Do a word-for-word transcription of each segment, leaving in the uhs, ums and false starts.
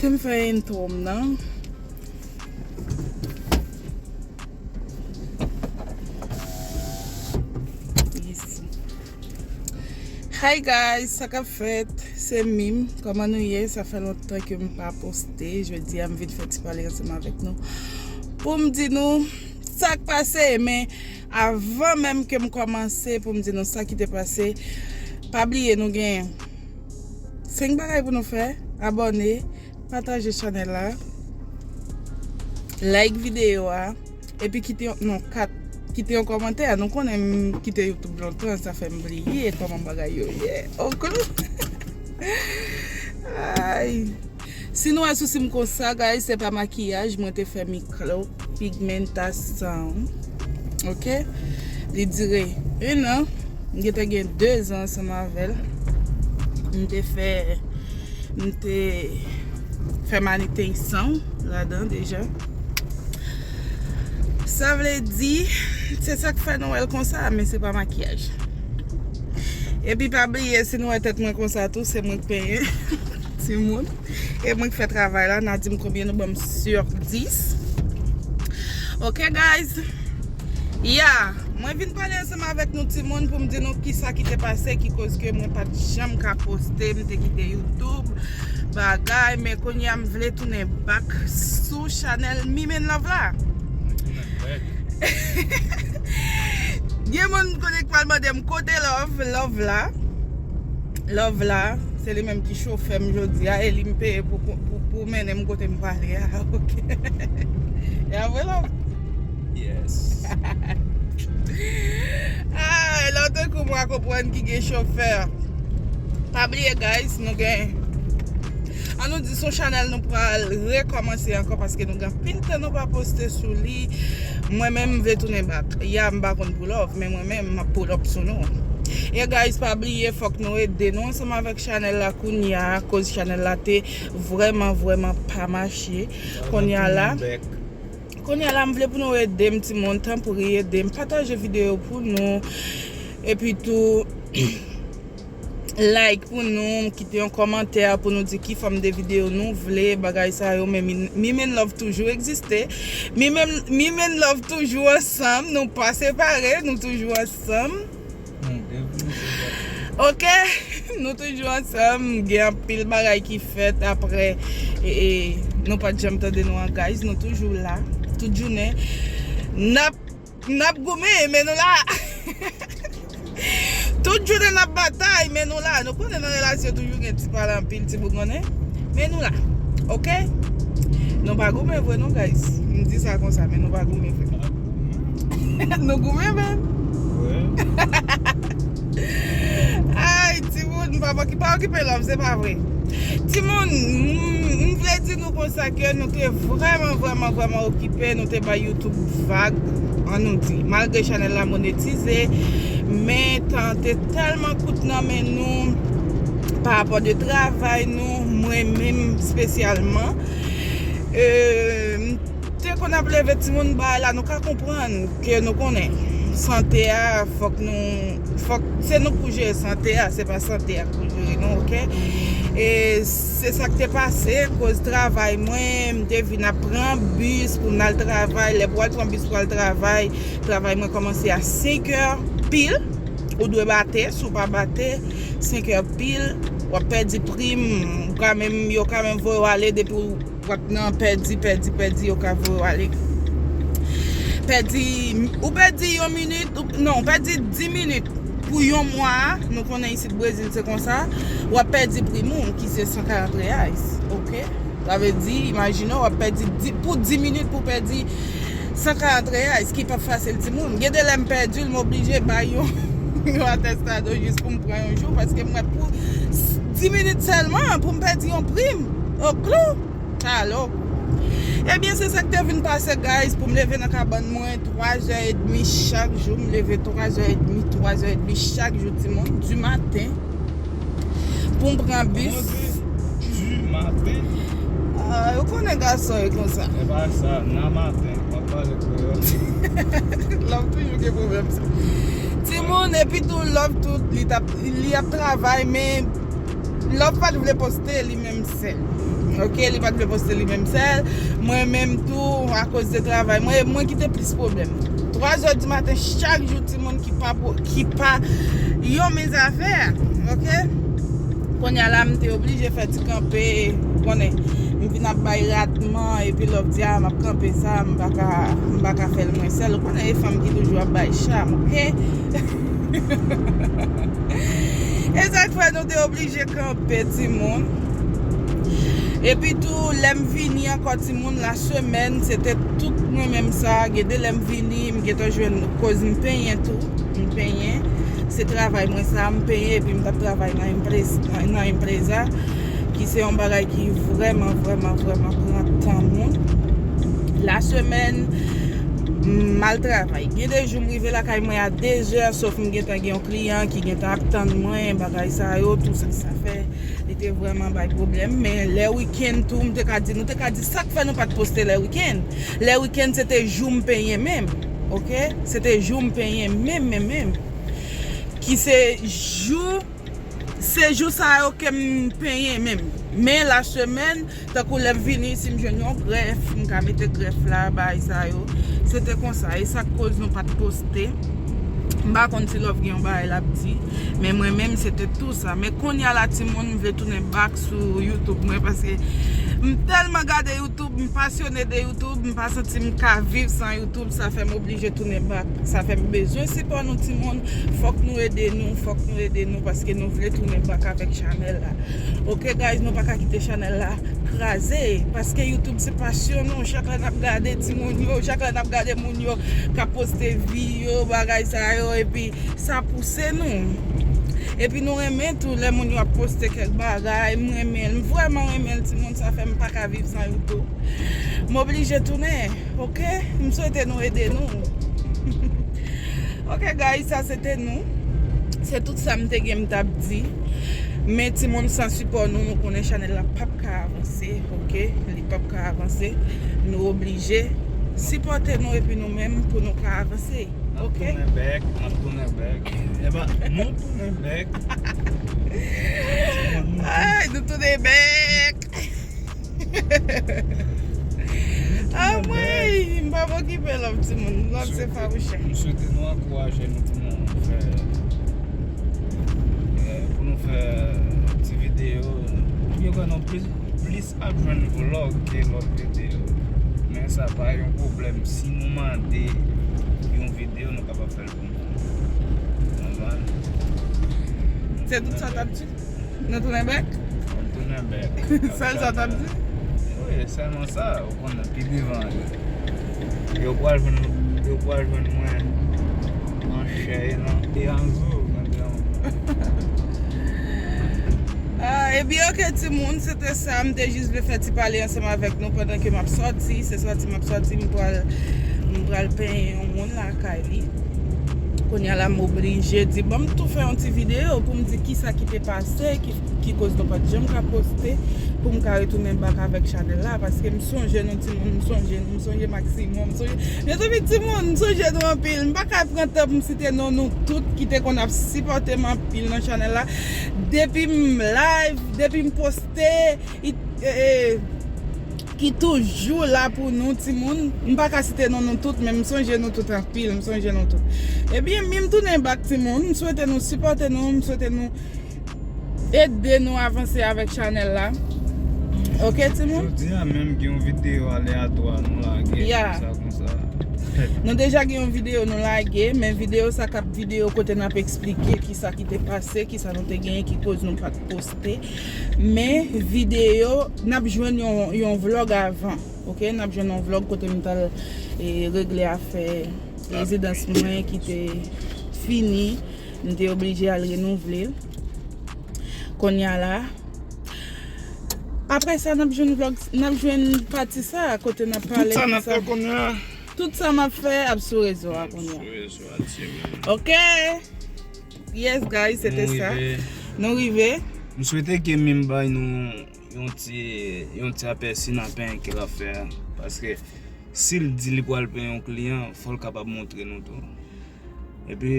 M fè intro m nan. Isi. Hi guys, sa k ap fèt? Se Mim. Kòman nou ye? Sa fè lontan ke m pa poste. Jodi a m vin fè ti pale ansanm avèk nou pou m di nou sa k pase. Men avan menm ke m kòmanse pou m di nou sa ki te pase, pa bliye nou gen senk bagay pou nou fè. Abòne, pataje chanèl la, like videyo a, epi kite yon, non, kat, kite yon kòmantè. Nou konnen m kite YouTube lontan, sa fè m bliye kòman bagay yo ye. Ok. Ay. Si nou wè sousi m konsa, guys, se pa makiyaj, mwen te fè mikro pigmentasyon. Ok? Li dire en an. M gentan gen de zan ansanm avè l. M te fè, m te fè maniteysan ladan deja. Sa vle di, se sa k fè nou wè l konsa, men se pa makiyaj. Epi pa bliye, si nou wè tèt mwen konsa tou, se mwen k penyen. Timoun. E mwen k fè travay la, n a di m konbyen nou ban m sur dis. Ok, guys? Ya, mwen vin pale ansanm avèk nou timoun pou m di nou kisa ki te pase, ki koz ke mwen pa t janm ka poste, m te kite YouTube, bagay, men kounye a m vle tounen back sou chanèl Mim and Love la. Gen moun konnen k pral mande m kote Love, Love la. Love la, se li menm ki chofè m jodi a, e li m peye pou, pou, pou mennen m kote m prale a, ok. E a vre, Love? Yes. Ah, lè w te kou mwen konprann ki gen chofè. Pa bliye, guys, nou gen, an nou di, se yon chanèl nou pral rekòmanse ankò paske nou gen anpil tan nou pa poste sou li. Mwen menm, m vle tounen back. Ya, m pa konn pou Love, men mwen menm, m ap pull up sou nou. E guys, pa bliye, fòk nou ede nou ansanm avèk chanèl la kounye a, akoz chanèl la te vrèman, vrèman pa mache. Kounye a la, kounye a la, m vle pou nou ede m, timoun, tanpri ede m, pataje videyo pou nou. Epi tou, like pou nou, kite yon kòmantè pou nou di ki fòm de videyo nou vle, bagay sa yo, men Mim, Mim and Love toujou egziste. Mim and, Mim and Love toujou ansanm, nou pa separe, nou toujou ansanm. Ok, nou toujou ansanm, gen anpil bagay ki fèt apre, e, e, nou pa t janm tande nou an, guys, nou toujou la, tout jounen. N ap N ap goumen, men nou la. Tout jounen n ap batay, men nou la. Nou konnen nan relasyon toujou gen ti pale anpil, ti bougonnen. Men nou la. Ok? Nou pa goumen vre non, guys. M di sa konsa, men nou pa goumen vre. Nou goumen menm. Ay, timoun, pa, pa, pa okipe Love, se pa vre. Timoun, m, m vle di nou konsa ke nou te vrèman, vrèman, vrèman okipe, nou te bay YouTube vag, an nou di. Malgre chanèl la monetize, men tan an te tèlman kout nan men nou, pa rapò de travay nou, mwen menm espesyalman. E, m te konn ap leve timoun bay la, nou ka konprann ke nou konnen sante a, fòk nou, fòk se nou k pou jere sante a, se pa sante a k pou jere nou, ok? E se sa k te pase, koz travay mwen, m te vin ap pran bis pou m al travay, lè pou al pran bis pou al travay, travay mwen kòmanse a senk è pil, ou dwe bate, si w pa bate, senk è pil, w ap pèdi prim, ou ka menm, yo ka menm voye w ale depi w w ap nan pèdi, pèdi, pèdi, yo ka voye w ale. Pèdi, ou pèdi yon minit, ou, non, ou pèdi dis minit pou yon mwa, nou konnen isit Brezil se konsa, w ap pèdi prim ou, ki se san karant reais, ok? Sa vle di, imajine w ap pèdi di, pou dis minit pou pèdi san karant reais, ki pa fasil, timoun. Gen de lè m pèdi l, m oblije bay yon, yon atestado jis pou m pran yon jou, paske m wè pou s-, dis minit sèlman, pou m pèdi yon prim, oklo. Alò, ebyen, se sa k te vin pase, guys, pou m leve nan kabann mwen twa zè edmi chak jou. M leve twa zè edmi, twa zè edmi chak jou, timoun, du matin, pou m pran bis. Kòman se du matin? Ah, ou konnen gason e konsa. E pa sa, nan maten, w ap pale kreyòl. Love toujou gen pwoblèm sa. Timoun, epi tou, Love tou, li t ap, li ap travay, men Love pa t vle poste li menm sèl. Ok, li pa t vle poste li menm sèl. Mwen menm tou, akoz de travay mwen, e mwen ki te plis pwoblèm. Twa zè di maten, chak jou, timoun ki pa, ki pa yon men zafè, ok? Kounye a la, m te oblije fè ti kanpe, ou konnen, m vin ap bay ratman, epi lè w di a, m ap kanpe sa, m pa ka, m pa ka fè l mwen sèl, ou konnen, e fanm ki toujou ap bay cham, ok? E sa k fè nou te oblije kanpe, timoun. Epi tou, lè m vini ankò, timoun, la semèn, se te tout mwen menm sa. Gen de lè m vini, m gentan jwenn koz m penyen tou. M penyen. Se travay mwen sa, m penyen, epi m t ap travay nan empresa, nan empresa, ki se yon bagay ki vrèman, vrèman, vrèman pran tan moun. La semèn, m al travay. Gen de jou, m rive lakay mwen a de zè, sof m gentan gen yon kliyan ki gentan ap tann mwen, bagay sa yo, tou sa, sa fè li te vrèman bay pwoblèm. Men lè wikenn tou, m te ka di, nou te ka di sa k fè nou pa t poste lè wikenn. Lè wikenn, se te jou m penyen menm, ok? Se te jou m penyen menm, menm, menm. Ki se jou, se jou sa yo ke m penyen menm. Men la semèn, tankou lè m vini, si m jwenn yon grèf, m ka mete grèf la, bagay sa yo. Se te konsa, e sa k koz nou pa t poste. M pa konn si Love gen yon bagay l ap di, men mwen menm, se te tou sa. Men kounye a la, timoun, m vle tounen back sou YouTube mwen, paske m tèlman gade YouTube, m pasyone de YouTube, m pa santi m ka viv san YouTube, sa fè m oblije tounen back. Sa fè m bezwen sipò nou, timoun. Fòk nou ede nou, fòk nou ede nou, paske nou vle tounen back avèk chanèl la. Ok, guys, nou pa ka kite chanèl la kraze, paske YouTube se pasyon nou. Chak lè n ap gade timoun yo, chak lè n ap gade moun yo k ap poste vi yo, bagay sa yo, epi sa pouse nou. Epi nou renmen tou lè moun yo ap poste kèk bagay, m renmen l, m vrèman renmen l, timoun, sa fè m pa ka viv san YouTube. M oblije tounen, ok? M swete nou ede nou. Ok, guys, sa se te nou. Se tout sa m te gen m t ap di. Men timoun, san sipò nou, nou konnen chanèl la p ap ka avanse, ok? Li p ap ka avanse. Nou oblije sipòte nou epi nou menm pou nou ka avanse, ok? N ap tounen bèk, n ap tounen bèk. Epa, nou tounen bèk. Ay, nou tounen bèk. Anmwey, m p ap okipe lòt timoun. Lòt se fawouchè. M swete nou ankouraje nou pou nou fè, eh, pou nou fè ti videyo. Yo kwè nou plis, plis ap jwenn vlòg ke lòt videyo. Men sa pa yon pwoblèm si nou mande yon videyo, nou kapab fè l pou nou. Konprann? Se tout sa w t ap di? Nou tounen bèk? Nou tounen bèk. Sèl sa w t ap di? Wi, sèlman sa, ou konnen, pi devan, yo pral jwenn, yo pral jwenn mwen an chè e nan, e an zo, nan gran. Ah, ebyen, ok, timoun, se te sa. M te jis vle fè ti pale ansanm avèk nou pandan ke m ap sòti. Se sòti m ap sòti, m pral, m pral penyen yon moun lakay li. Kounye a la, m oblije di, ban m tou fè yon ti videyo pou m di kisa ki te pase, ki, ki koz nou pa t janm ka poste, pou m ka retounen back avèk chanèl la, paske m sonje nou timoun, m sonje nou, m sonje Maximo, m sonje, mezanmi timoun, m sonje nou anpil. M pa ka pran tan pou m site non nou tout ki te konn ap sipòte m anpil nan chanèl la. Depi m live, depi m poste, i, e, e, ki toujou la pou nou, timoun. M pa ka site non nou tout, men m sonje nou tout anpil, m sonje nou tout. Ebyen, mi m tounen back, timoun. M swete nou sipòte nou, m swete nou ede nou avanse avèk chanèl la. Ok, timoun? Jodi a menm gen yon videyo aleyatwa nou lage, yeah, konsa, konsa. Nou deja gen yon videyo nou lage, men videyo sa k ap videyo kote n ap eksplike kisa ki te pase, kisa nou te genyen, ki koz nou pa t poste. Men videyo, n ap jwenn yon, yon vlòg avan, ok? N ap jwenn yon vlòg kote m t al, e, regle afè rezidans mwen ki te fini. M te oblije al renouvle l. Kounye a la, apre sa, n ap jwenn vlòg, n ap jwenn pati sa, kote n ap pale. Tout sa n ap fè kounye a. Tout sa m ap fè ap sou rezo a kounye a. Sou rezo a, timoun. Ok. Yes, guys, se te sa. Nou rive. Nou rive. M swete ke Mim bay nou yon ti, yon ti apèsi nan penyen ke l ap fè a. Paske si l di li pral penyen yon kliyan, fò l kapab montre nou tou. Epi,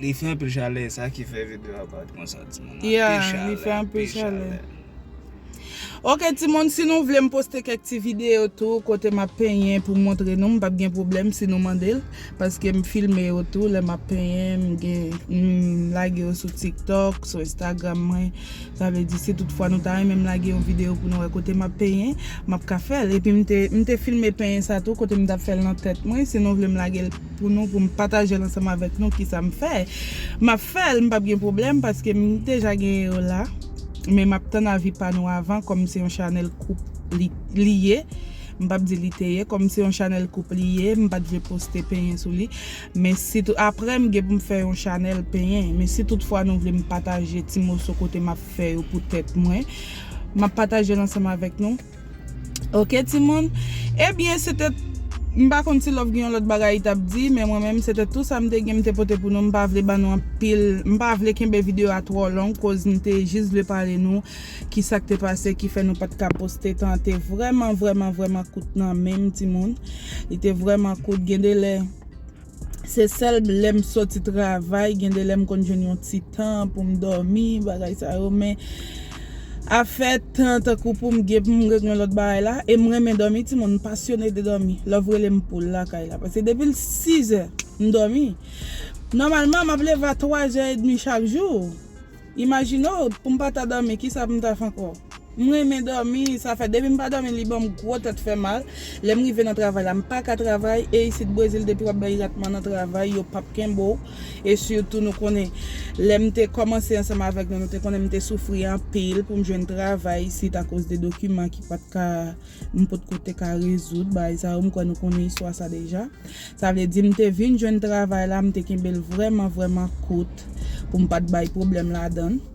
li fè anpil chalè, sa ki fè videyo a parèt konsa, timoun. Yeah, li fè anpil chalè. Ok, timoun, si nou vle m poste kèk ti videyo tou, kote m ap penyen pou montre nou, m p ap gen pwoblèm si nou mande l, paske m filme yo tou, lè m ap penyen, m gen, m lage yo sou TikTok, sou Instagram mwen. Sa vle di, si tout fwa nou ta renmen m lage yon videyo pou nou wè kote m ap penyen, m ap ka fè l. Epi m te, m te filme penyen sa tou, kote m t ap fè l nan tèt mwen, si nou vle m lage l pou nou, pou m pataje l ansanm avèk nou, kisa m fè. M ap fè l, m p ap gen pwoblèm, paske m deja gen yo la. Men m ap tann avi pa nou avan, kòm se yon chanèl koup li, li ye. M p ap di li te ye, kòm se yon chanèl koup li ye, m pa t vle poste penyen sou li. Men si tou, apre m gen pou m fè yon chanèl penyen. Men si tout fwa nou vle m pataje ti moso kote m ap fè yo pou tèt mwen, m ap pataje l ansanm avèk nou. Ok, timoun? Ebyen, se te, m pa konn si Love gen yon lòt bagay li t ap di, men mwen menm, se te tou sa m te gen, m te pote pou nou. M pa vle ban nou anpil, m pa vle kenbe videyo a twò long, koz m te jis vle pale nou kisa k te pase, ki fè nou pa t ka poste tan an. Te vrèman, vrèman, vrèman kout nan men m, timoun. Li te vrèman kout. Gen de lè, se sèl lè m soti travay, gen de lè m konn jwenn yon ti tan pou m dòmi, bagay sa yo, men afè tan tankou pou m gen, pou m regle lòt bagay la, e m renmen dòmi, timoun, m pasyone de dòmi. Love rele m pou l lakay la, paske depi l sizè, m dòmi. Nòmalman, m ap leve a twazè edmi chak jou. Imajine w, pou m pa ta dòmi, kisa pou m ta fè ankò? M renmen dòmi, sa fè depi m pa dòmi, li ban m gwo tèt fè mal. Lè m rive nan travay la, m pa ka travay, e isit Brezil, depi w ap bay ratman nan travay, yo p ap kenbe w. E sitou, nou konnen, lè m te kòmanse ansanm avèk nou, nou te konnen m te soufri anpil pou m jwenn travay isit akoz de dokiman ki pa t ka, m potko te ka rezoud, bagay sa yo, m kwè nou konnen istwa sa deja. Sa vle di, m te vin jwenn travay la, m te kenbe l vrèman, vrèman kout pou m pa t bay pwoblèm ladan l.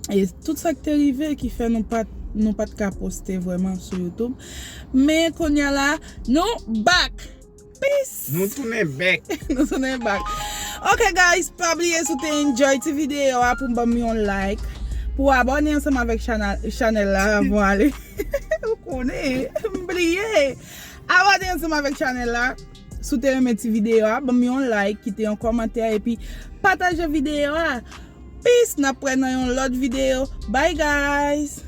E tout sa k te rive ki fè nou pa t, nou pa t ka poste vrèman sou YouTube. Men kounye a la, nou back! Peace! Nou tounen back. Nou tounen back. Ok, guys, pa bliye si w te enjoy ti videyo a pou ban m yon like, pou abòne ansanm avèk chanèl, chanèl la avan ale. Ou konnen, m bliye. Abòne ansanm avèk chanèl la. Si w te renmen ti videyo a, ban m yon like, kite yon kòmantè, epi pataje videyo a. Peace, n ap wè nan yon lòt videyo. Bye, guys!